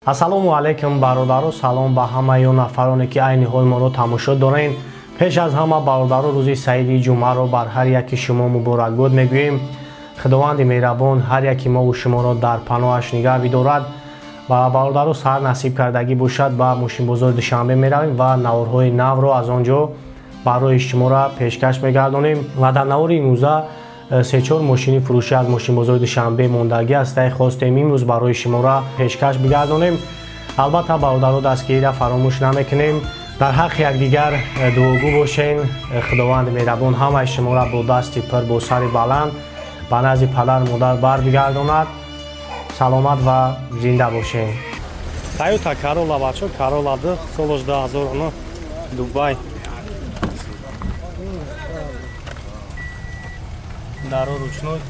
Ассалому алайкум бародаро, салом ба ҳамаи он нафароне ки айни ҳол моро тамошо дорен. Пеш аз ҳама бародаро, рӯзи саиди ҷумъаро бар ҳар яки шумо муборакбод мегӯем. Худованди меҳрабон ҳар яки мову шуморо дар паноҳаш нигаҳ бидорад ва бародаро сар насиб кардагӣ бошад. Ба мошинбозори Душанбе меравем ва наворҳои навро аз он ҷо барои шуморо пешкаш мегардонем. Ва дар навори имрӯза се-чор мошини фурӯшӣ аз мошинбозори Душанбе мондагӣ ҳастай, хостем имрӯз барои шуморо пешкаш бигардонем. Албатта бародаро, дастгириро фаромӯш намекунем. Дар ҳаққи якдигар дуогӯ бошен. Худованди меҳрабон ҳамаи шуморо бо дасти пир, бо сари баланд ба назди падару модар барбигардонад. Саломат ва зинда бошен. Тойота Corolla бачо, Corolla 2 солаш 2009 Дубай. Даро ручной.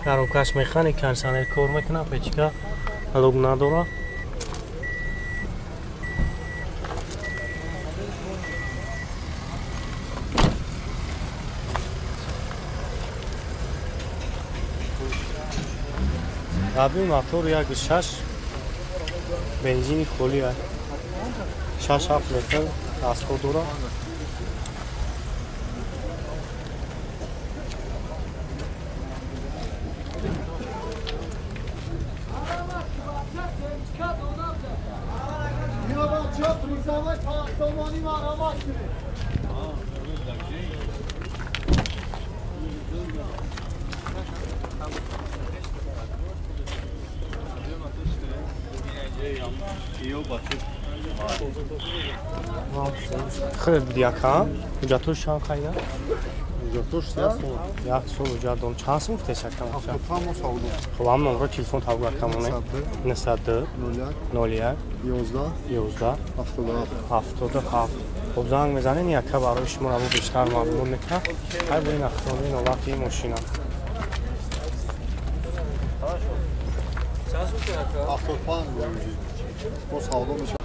Коробкаш механик, кондиционер кор мекунад, печка лук надорад. Раби мотор 1.6 бензини холӣ 6-7 литр расход дорад. Хеле яка ҳуҷҷатош чанд хайда? Ҳуҷҷатош як сол. Як сол ҳуҷҷат дорам. Чанд сум гуфтес якам? 75 мо савдо. Хоб, ҳам номро телефон таб якамоне. 92 01 11 11 77 77. Хоб, занг мезанем, яка барои шумо або бештар маълумот мекунад. Ҳай бо ин автомобил ҳолати мошина. 75 мо савдо мешавад.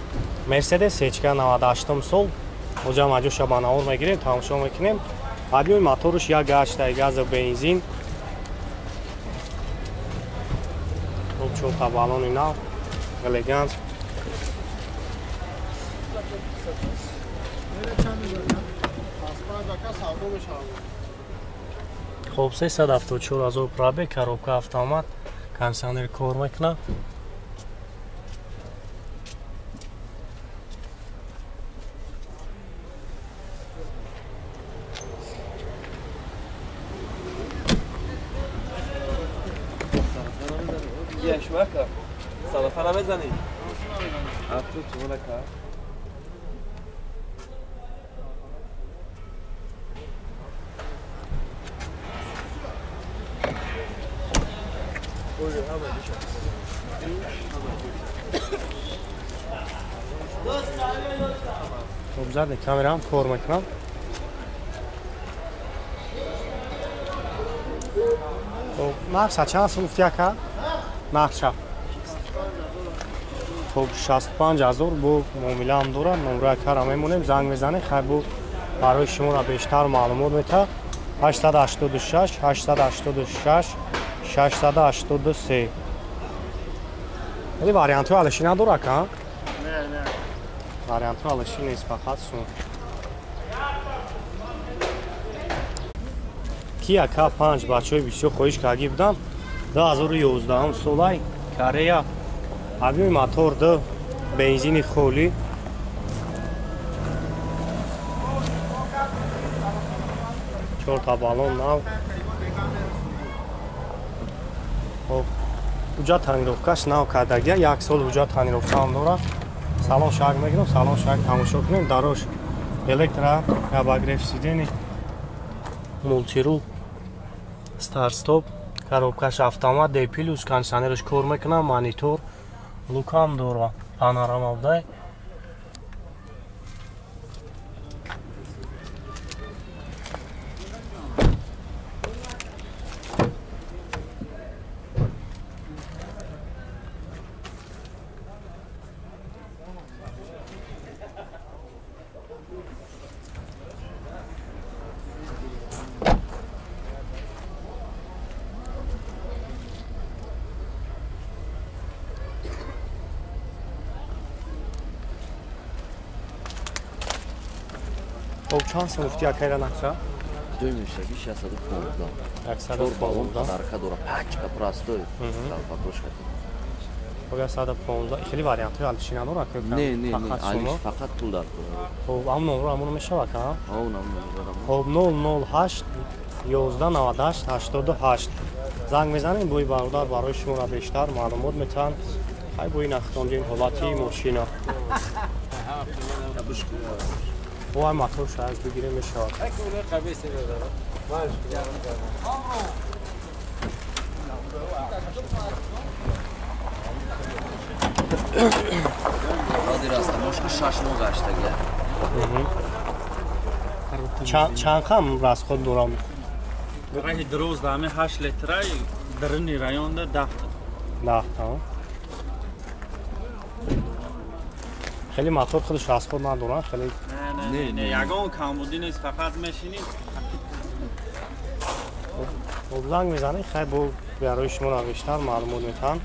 Мерседес Сечка 98 сол. Ҳозир маҷоша ба навор мегирем, тамошо мекунем. Объёми моторш 1.8 газа бензин. Хоб, чорта баллони нав, элегант. Хоб, 374 000 пробег, коробка автомат, кондиционер кор мекунад. Хоб, задни камераам кор мекунам. Хоб, нархша чанд сум гуфти яка? Нархша. Хоб, 65 000 бо муомилаам дорад. Номраи кара мемонем, занг мезанем. Хай бо барои шуморо бештар маълумот метаҳад. 886 886 683. Вале вариантҳои алишӣ надорад ка? Не, не. Вариантҳои алишӣ нест, фақат сум. Kia K5 бачаҳои бисёр хоҳиш кардагӣ будам. 2011 солай Корея. Объёми мотор 2 бензини холӣ. Чорта баллон нав. Хоб, ҳуҷҷат тонировкаш нав кардагия, як сол ҳуҷҷат тонировкаам дорад. Салон шак мегирам, салон шак тамошо кунем. Дарош электро, обогрев сидений, мултирул, старт-стоп, коробкаш автомат, D+, кондиционераш кор мекунад, монитор, лукам дорад, панорама будай. Чанд сом гуфти акайра нақша? Ҷой мешаги 615. 4 баллон подарка дора, пачка простой. Колпакошка. Хоб 115. Хеле вариантҳои алиши надорад? Не, не, не, алиш фақат пул дар кор. Хоб, ам номро амоно мешавад, ка? Ҳа, номро. Хоб 008 11 98 88 занг мезанем, бои бародар барои шуморо бештар маълумот метаҳанд. Хай бои нахтондин ҳолати мошина. Бо мотор шояд бигирем мешавад. Ради растамошка 6 моҳ гаштага. Чанд хам расход дорам? Раҳи дроз даме 8 литра дарини районда 10. 10 та. Хеле мотор худаш расход надорад, хеле не, не, ягон камбудӣ нест, фақат мешинӣ. Хоб занг мезанед, хай бо барои шумо бештар маълумот метаҳанд.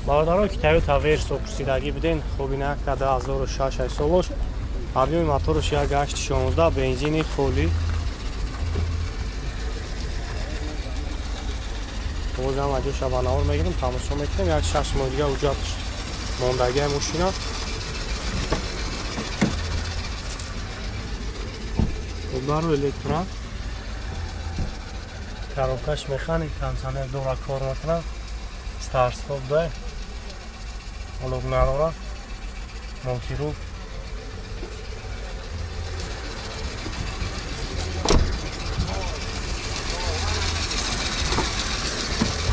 Бародаро ки Toyota Verso пурсидагӣ буден, хоб ина 2006 солош, объёми мотораш 1.16, бензини холӣ. Бозам аҷо шабанавор мегирем, тамошо мекунем. Як 6 моҳ дига ҳуҷҷатш мондагиа мошина. Дару электро. Коробкаш механик, кондиционер дора кор мекунад. Старт-стоп дай. Олог надора. Мультирул.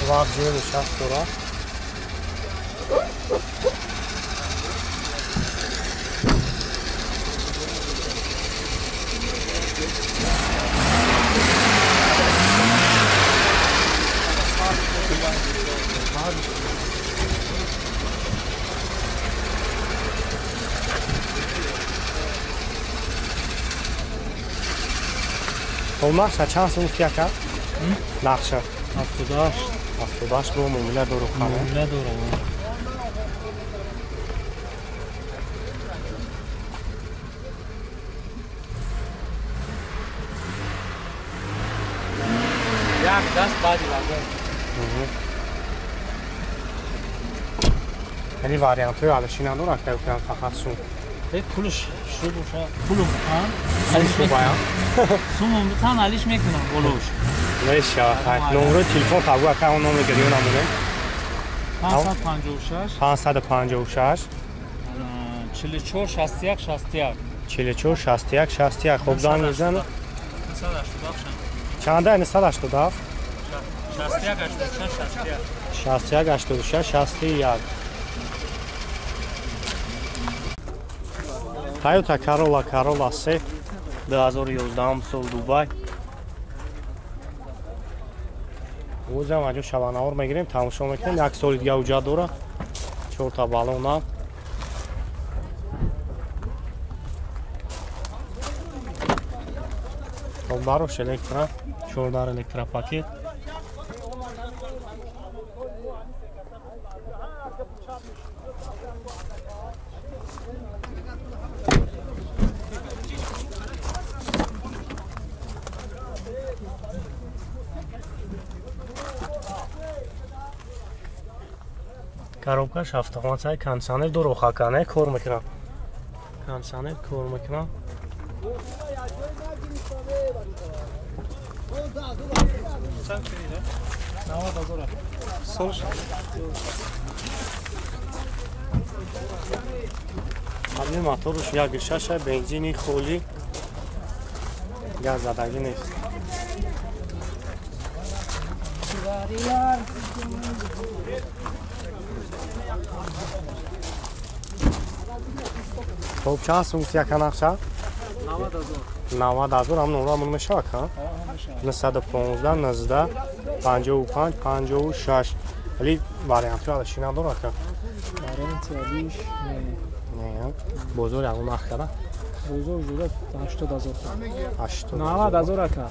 Вақт ҷои нишаст дорад. Хоб нақша чанд сум гуфти ака? Нақша 78. 78 бо муомила дору хама? Муомила дору. Як даст баъди вагон. Хеле вариантҳои алиши надорад, ка фақат сум. Пулш шу боша, пулум бутан. Алиш баян. Сумум бутан алиш мекунам болош. Мешавад. Номрои телефон табу ака он номер гирён намонем. 556 556 44 61 61 44 61 61. Хоб занг мезанед. 987 Чанда 987 61 86 61 61 86 61. Toyota Corolla Corolla 3 2011 сол Дубай. Озам аҷо шабанавор мегирем, тамошо мекунем. Як соли дига ҳуҷҷат дорад. 4 та баллона. Хоб барош электро, 4 дар электропакет. Коробкаш автоматсай, кондиционер ду рохакане кор мекунад. Кондиционер кор мекунад. Ҳамин моторш 1.6, бензини холӣ, газ задагӣ нест. Хоб чанд сум гуфти яка нақша? 90,000. 90,000 ҳам номро ҳамон мешавад, ка? 915 19 55 56. Вале вариантҳои алиши надорад, ка? Варианти алиш не. Не, бозор ягон нарх кара? Бозор жуда 80,000. 80,000. 90,000 ака.